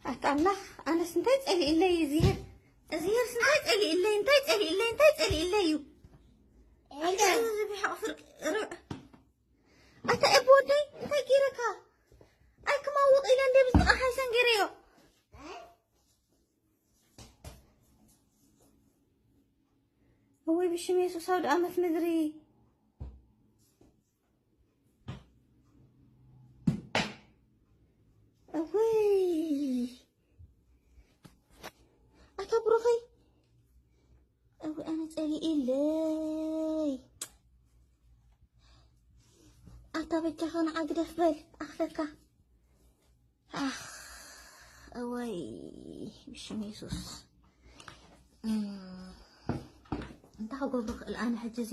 ኣታ ኣምላኽ፣ ኣነስ እንታይ ጸሊእለይ እዩ እዚሄር? እዚሄርስ እንታይ ጸሊእለይ? እንታይ ጸሊእለይ? እንታይ ጸሊእለይ እዩ? ኣታ እዚ ብሕቕ ፍርቂ ርብዕ። ኣታ ኤቦ ወደይ፣ እንታይ ገይረካ? ኣይ ክማውቕ ኢለ እንደ ብዝጥቓ ሓይሰን ገይረዮ። እወይ ብሽም የሱስ ኣውደ ኣመት ምድሪ። እወይ ኣታ ብሩኸይ። እወይ ኣነ ጸሊእለይ። ኣታ በጃኻ ንዓ ግደፍ በል ኣኽለካ። ኣኽ፣ እወይ ብሽም የሱስ። እም፣ እንታይ ክገብሮ ክእል ኣነ ሕጂ እዚ?